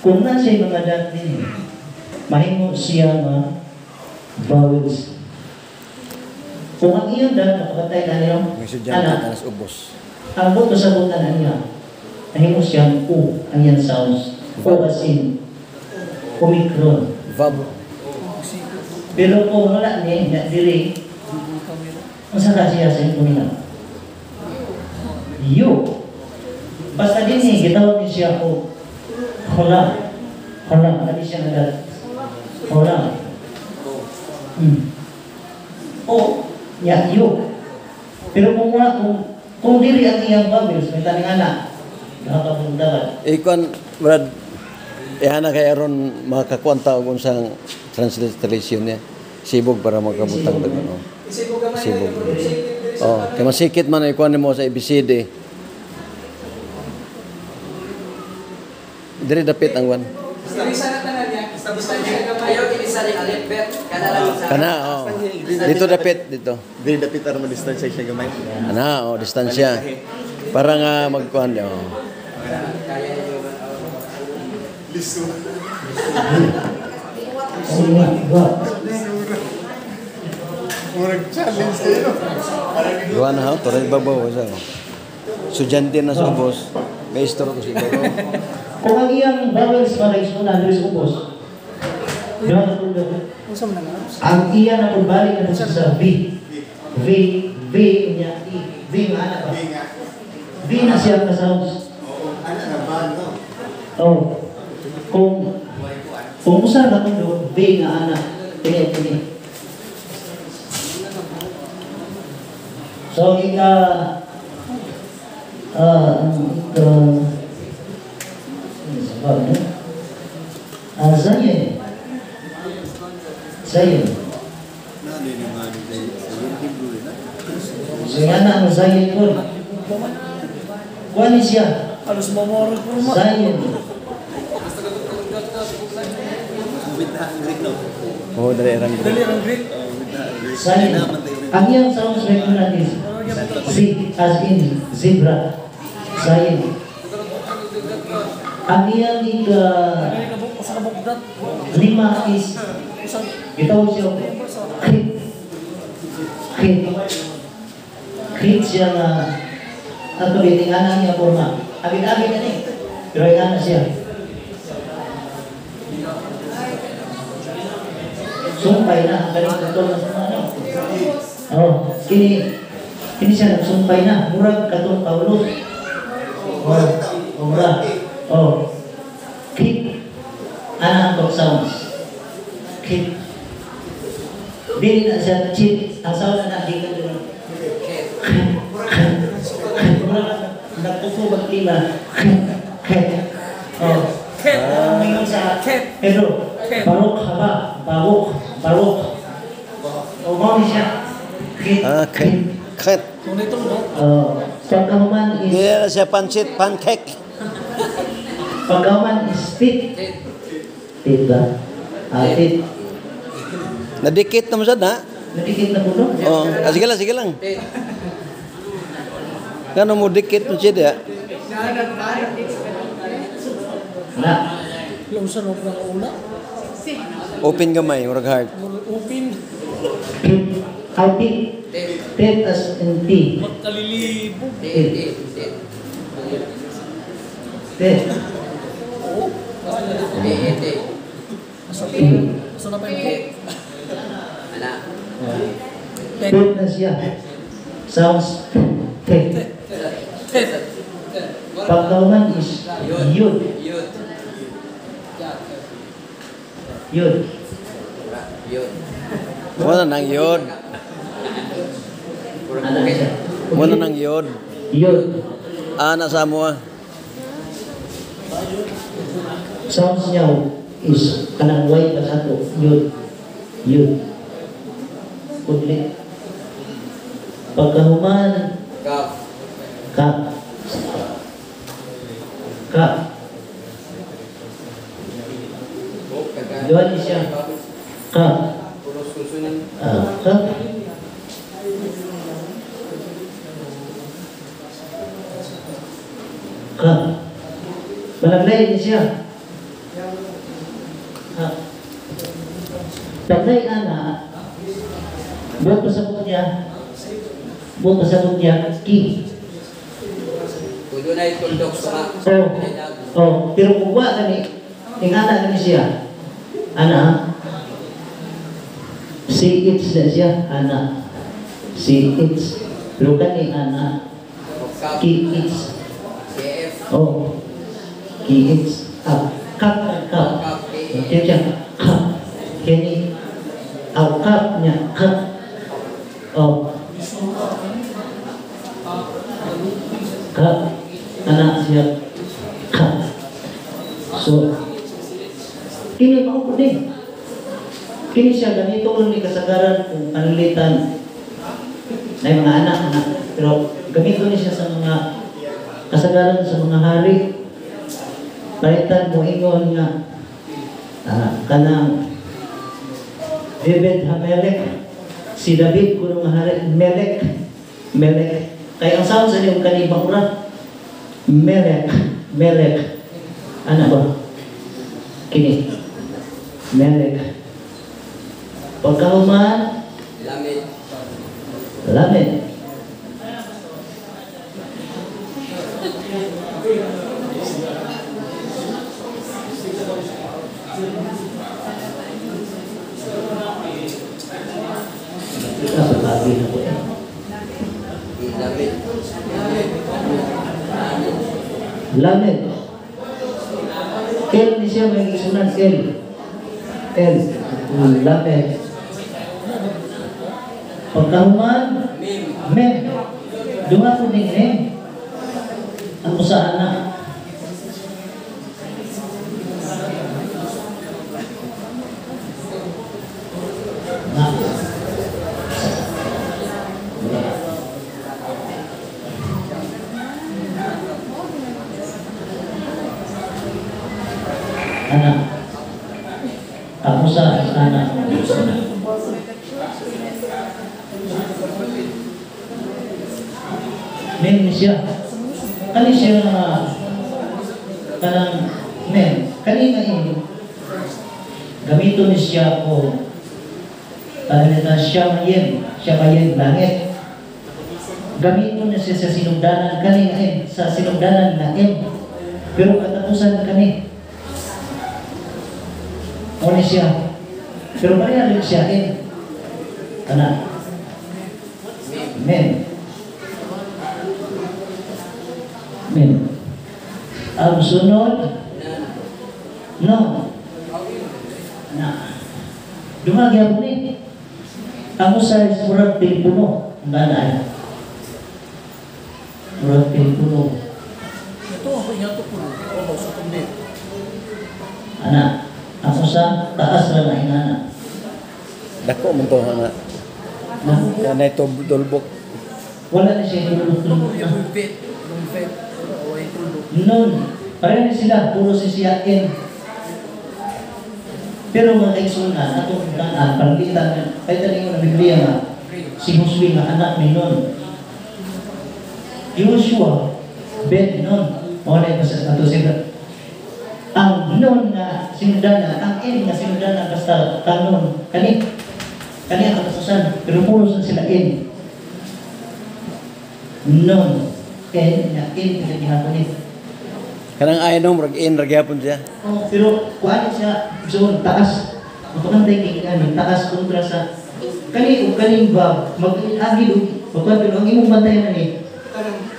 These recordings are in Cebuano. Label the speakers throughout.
Speaker 1: Kung na siya mga dot din, mahimo siya nga vowels. Kung ang iyang dot, nakapatay na niyo,
Speaker 2: Mga estudyante
Speaker 1: ana,
Speaker 2: na sa ubos.
Speaker 1: Ang buto sa butan niya, nahimo siyang U, ang iyang sounds. O as in Omicron.
Speaker 2: Vab.
Speaker 1: Pero kung wala ni, na diri, unsa ka siya sa imong nila? U. Basta din ni, gitawag ni siya o hola. Hola, ano siya nga dot? Hola. O, ya, U. Pero kung wala, kung diri ang iyang vowels, may taning ana, nakakabundagan.
Speaker 2: Ikon, Brad, ihana kay aron makakuan ta og unsang transliteration niya. Sibog para makabutang ta no. Sibog. Oh, kay masikit man ikuan nimo sa ABCD. Diri dapit ang wan. Kana oh. Dito dapit dito.
Speaker 3: Dili dapit aron ma-distansya siya gamay.
Speaker 2: Ana oh, distansya. Para nga magkuan oh.
Speaker 3: Liso. Murag challenge kayo.
Speaker 2: Duha na ha, turay babaw sa. Estudyante na sa ubos. Maestro ko sa ibabaw.
Speaker 1: Kung ang iyang vowels para isuna diri sa ubos. Duha ka tulo. Ang iya na pagbalik na sa V. V, V niya E. V nga ana ba? V na siya ka sounds.
Speaker 3: Oo, ana na ba no?
Speaker 1: Oh. Kung usa ka tulo, V nga ana. Kini kini. So ika ika sebab no? Zayin. Zayin. Siya na ang Zayin ko. Kuha ni siya. Zayin.
Speaker 2: Oh, dali rang Greek.
Speaker 1: Zayin. Ang iyang sounds right na is Z as in zebra. Zayin. Ang iyang ika lima is gitawag siya khit. Khit. Khit siya nga ato gitinganan niya forma. Abid-abid na ni. Pero ingana siya. Sumpay na ang galing tutol na sa ano. Oh, kini kini siya nagsumpay na. Murag katong Paulo. Oh, murag. Oh. Khit. Ana ang sounds. Khit. Dili na siya chit. Ang sound na gikan dito. Nagpupo magklima. Khit. Oh. Ngayon sa Pedro. Barok haba. Barok. Barok. O mao ni siya. Khit.
Speaker 2: Ah, khit. Khit.
Speaker 1: Oh, pagkahuman is
Speaker 2: Dili na siya pancit, pancake.
Speaker 1: Pagkahuman is tit. Tit ba? Ah, tit.
Speaker 2: Nadikit naman sad na.
Speaker 1: Nadikit na po, no?
Speaker 2: Oh, ah, sige lang, sige lang. Ngano mo dikit mo siya diya?
Speaker 1: Na.
Speaker 2: Open gamay, murag heart.
Speaker 1: Ay, tit. Tit as in T. Tit. Tit. Tit na siya. Sounds tit. Pagkahuman is yud. Yud.
Speaker 2: Muna nang yod.
Speaker 1: Ano siya?
Speaker 2: Muna nang yod.
Speaker 1: Yud.
Speaker 2: Ana sa mo.
Speaker 1: Sounds niya is kanang white pa sa ato. Yud. Yud. Udlit. Pagkahuman ka. Ka. Duha ni siya. Ka. Ka. Ka. Malaglay ni siya. Ha. Taglay ana, buot pasabot niya, buot pasabot niya, ki.
Speaker 4: Kung doon ay tuldok sa
Speaker 1: Oh, oh, pero kung wa gani, ingana gani siya. Ana, si it's na siya, ana. Si it's. Pero kani ana, ki it's.
Speaker 4: CF.
Speaker 1: Oh, ki it's. Ah, kap, kap. Okay siya, kap. Kini, aw kap niya, kap. Oh. Kap. Anak siya, kap. So, kini mao pud ni. Kini siya ganito ni kasagaran kung panlitan na yung mga anak, anak. Pero gamito ni siya sa mga kasagaran sa mga hari. Palitan mo ingon nga kanang David Hamelek, si David kuno nga hari Melek, Melek. Kay ang sound sa niyong kanibang ura, Melek, Melek. Ano ba? Kini Melek. Pagkahuman,
Speaker 4: Lamed.
Speaker 1: Lamed.
Speaker 4: Lamed.
Speaker 1: Lamed. L ni siya may isunan L. L. Lamed. Pagkahuman,
Speaker 4: Mim.
Speaker 1: Mem. Duha po ning mem. Ang usa anak. Na. Anak. Ang usa anak. Mem ni siya. Kani siya nga kanang mem. Kani nga ini. Gamito ni siya ko panalitan siya mayen, siya mayen langit. Gamito ni siya sa sinugdanan kani nga M, sa sinugdanan nga M. Pero katapusan kani. O ni siya. Pero pareha rin siya M. Kana. Mem. Mem. Ang sunod, no. Na. Dumagyan mo ni. Ang usa is murag telepono. Ang ganaan. Murag telepono.
Speaker 5: Ito ako iyato ko. O sa kundi.
Speaker 1: Ana, ang usa taas ra na ingana.
Speaker 2: Dako man to ana.
Speaker 1: Na.
Speaker 2: Na ito dulbok.
Speaker 1: Wala na siya tulog. Nun, pareho ni sila, puro si siya N. Pero mga kaigsunan, atong tanan, panglitan, kahit ano yung Biblia nga, si Josue nga anak ni Nun. Joshua ben Nun. Wala yung ato sila. Ang Nun nga sinundana, ang N nga sinundana, basta kanon, kani ang katapusan, pero puro sila N. Nun. N nga N nga gihapon ni.
Speaker 2: Kanang ay no, murag N ra gyapon siya.
Speaker 1: Oh, pero kuan siya so taas. Mapagantay kay ano, taas kontra sa kani ug kaning ba mag-agil og pagkuan pero ang imong bantayan ani.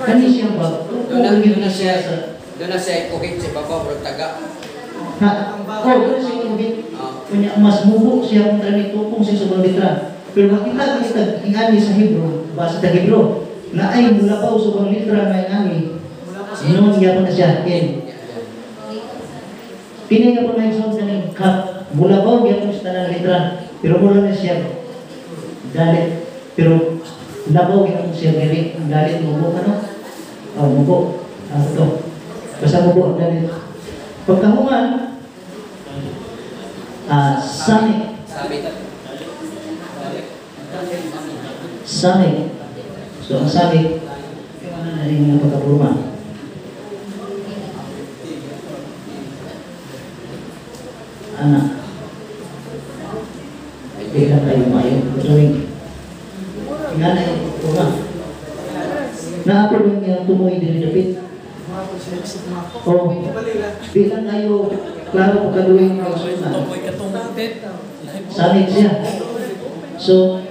Speaker 1: Kani siya ba?
Speaker 4: Doon na siya sa doon na siya ukit sa babaw murag taga.
Speaker 1: Ha. Oh, doon siya ukit. Kunya mas mubo siya kontra ni tupong siya sa litra. Pero makita kita ingani sa Hebrew, basa sa Hebrew, na ay mulabaw sa ubang litra nga ingani. Noon gyapon na siya N. Kini nga po na yung kaning kap, mulabaw gyapon sa tanang litra, pero mula na siya dalit, pero labaw gyapon siya diri, ang dalit mubo ano? Oh, mubo. Ang ito. Basta mubo ang dalit. Pagkahuman, samik. Samik. So ang samik, ano na rin yung pagkapurma. Ana. Di lang kayo maayo. Tuwing nga na yung una. Naapol yung iyang tumoy diri dapit. Oh, di lang kayo klaro kung kaduwing mga sunan. Samit siya. So,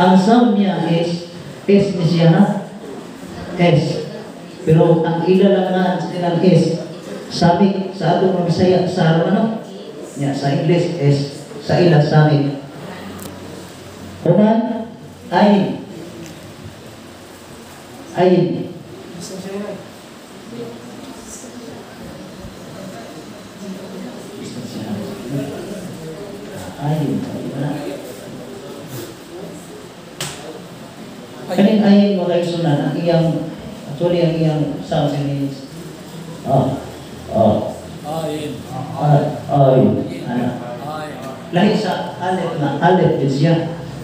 Speaker 1: ang sound niya is S ni siya ha? S. Pero ang ila lang na silang S. Samit sa atong mga Bisaya, sa ano? Niya, sa English S. Sa ila, samit. Human, ayin. Ayin. Ayin. Kanin ayin mo kayo sunan, ang iyang, actually ang iyang sound is, oh, oh,
Speaker 5: Ayin.
Speaker 1: Ayin. Ano? Lahi sa alef na, alef din siya.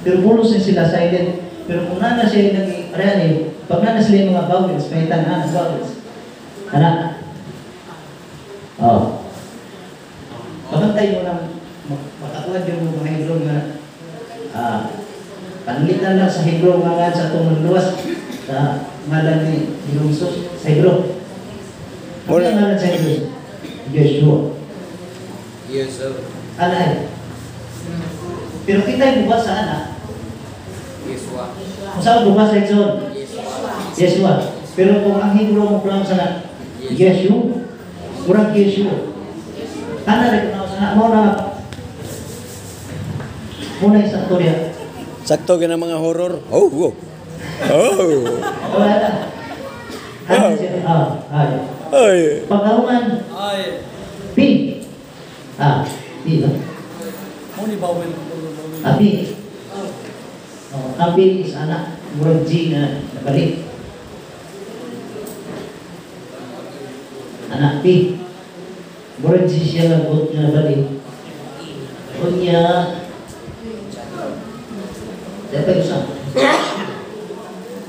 Speaker 1: Pero pulos din sila silent. Pero kung nana siya nag-reani, pag nana sila yung mga vowels, may tanahan ng vowels. Anak. Oh. Pagantay mo ng makakuha din mo mga Hebrew nga panlitan lang sa Hebrew nga sa itong luwas sa ngalan ni Jesus sa Hebrew. Ano ang ngalan sa Hebrew? Yeshua.
Speaker 4: Yeshua.
Speaker 1: Alay. Pero kita yung bukas sa anak.
Speaker 4: Yeshua.
Speaker 1: Kung saan bukas sa Exod? Yeshua. Pero kung ang Hebrew mo pronounce na Yeshua, murag Yeshua. Ana rin pronounce na mo na muna isang storya.
Speaker 2: Sakto gina mga horror. Oh, oh. Oh.
Speaker 1: Wala na. Ano siya? Ah, ay.
Speaker 2: Ay.
Speaker 1: Pagkahuman.
Speaker 5: Ay.
Speaker 1: P. Ah, P ba?
Speaker 5: Mo ni bawel.
Speaker 1: Ah, P. Oh, ang P is anak. Murag G na nabalik. Anak P. Murag G siya nga bot na nabalik. Unya, dapat usap.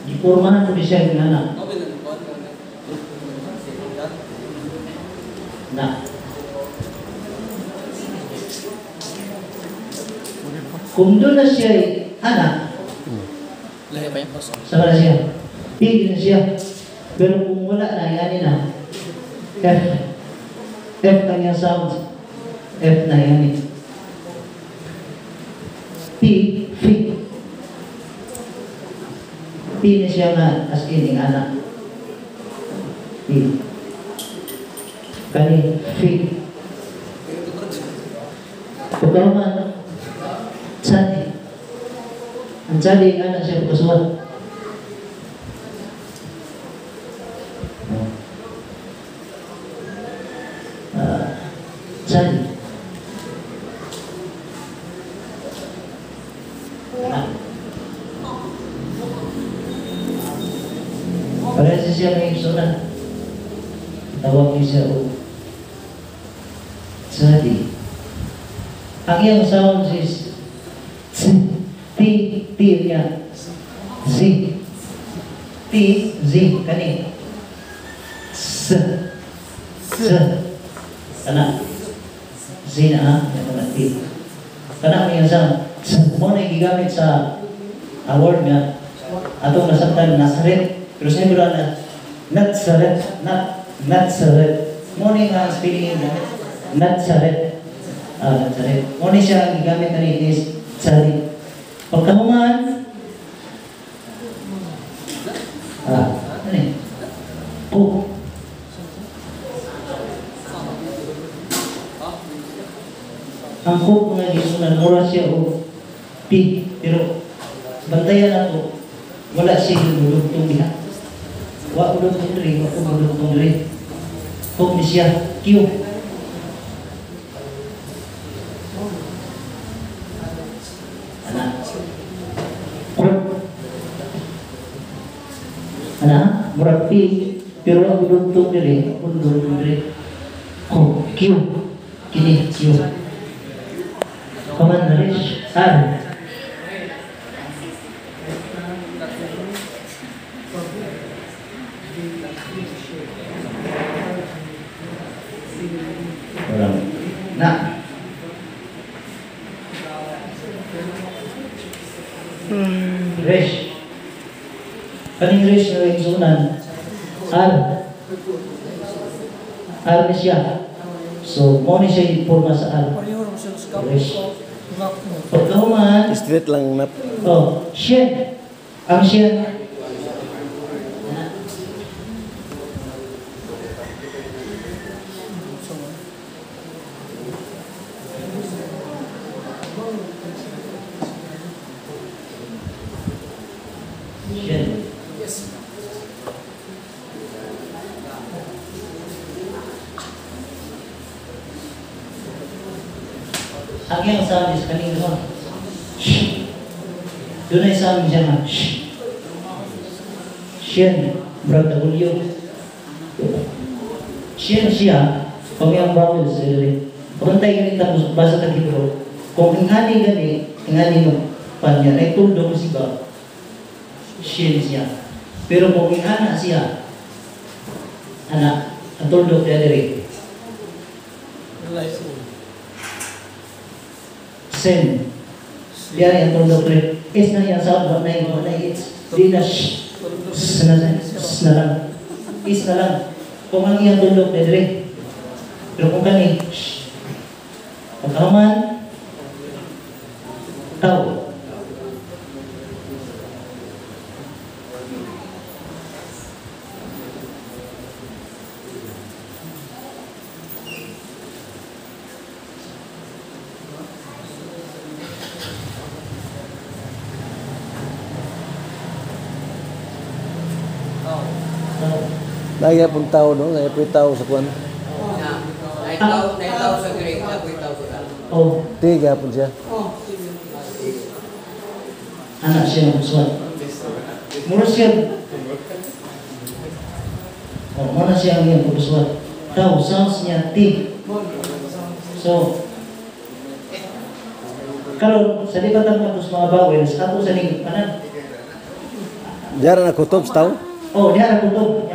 Speaker 1: Gipormahan ko siya yung anak. Na. Kung doon na siya anak, sama na siya. P na siya. Pero kung wala na, yani na. F. F na niya sound. F na yani. P, F. P na siya nga as in yung anak. P. Kani, F. Pagkaman, Tsadi. Ang tsadi, anak siya pagkasuwat. Tsadi. Anak. Parehas siya may isunan. Tawag niya siya o Tsadi. Ang iyang sound is C, T, T niya, Z, T, Z, kani, S, S, kana, Z na ha, yan na T. Kana ang iyang sound, S, mo na gigamit sa award nga, atong nasabtan Nazareth, pero sa Hebrew na, Nazareth, Nazareth, mo na yung spelling yung gamit, Nazareth. Ah, Nazareth. Mo na siya ang gigamit na rin is Tzadi. Pagkahuman, ano eh? Po. Ang po mga gisunan, mura siya o P. Pero, bantayan na po, wala siya yung mulugtong diha. Wa ulugtong diri, wa ulugtong diri. Po ni siya, Q. Ana, murag P, pero ang ulugtong diri, ulugtong diri. Ko, Q, kini Q. Kaman Rish, R. Walang. Na. Resh. Kaning resh nga igsunan, R. R ni siya. So, mo ni siya porma sa R. Resh. Pagkahuman,
Speaker 2: Straight lang na.
Speaker 1: Oh, shin. Ang shin. Shin.
Speaker 5: Yes.
Speaker 1: Ang iyang sound is kaning duha. Shh. Doon ay sound siya nga. Shh. Shin. Murag W. Shin siya. Kung iyang vowels dili. Pantay gani ta basa ta Hebrew. Kung ingani gani, ingani mo pan niya ay tuldok si ba. Shin siya. Pero kung ingana siya, ana, ang tuldok niya diri. Sen. Diyan ang tuldok diri. S na iyang sound, wa na it's. Di na sh. S na, s na lang. Is na lang. Kung ang iyang tuldok diri. Pero kung kani, sh. Pagkaman, tao.
Speaker 2: Lagi pong tao, no? Lagi po tao sa kuan.
Speaker 4: Naitaw sa Greek, naitaw sa Greek.
Speaker 1: Oh,
Speaker 2: Tiga po siya.
Speaker 1: Anak siya ng uswan. Mura siya. Oh, muna siya ang iyang pag-uswan. Tao, sounds niya T. So, karon sa di ba tapos mga vowels, ato sa ning panan.
Speaker 2: Diara na kutob sa tao?
Speaker 1: Oh, diara kutob.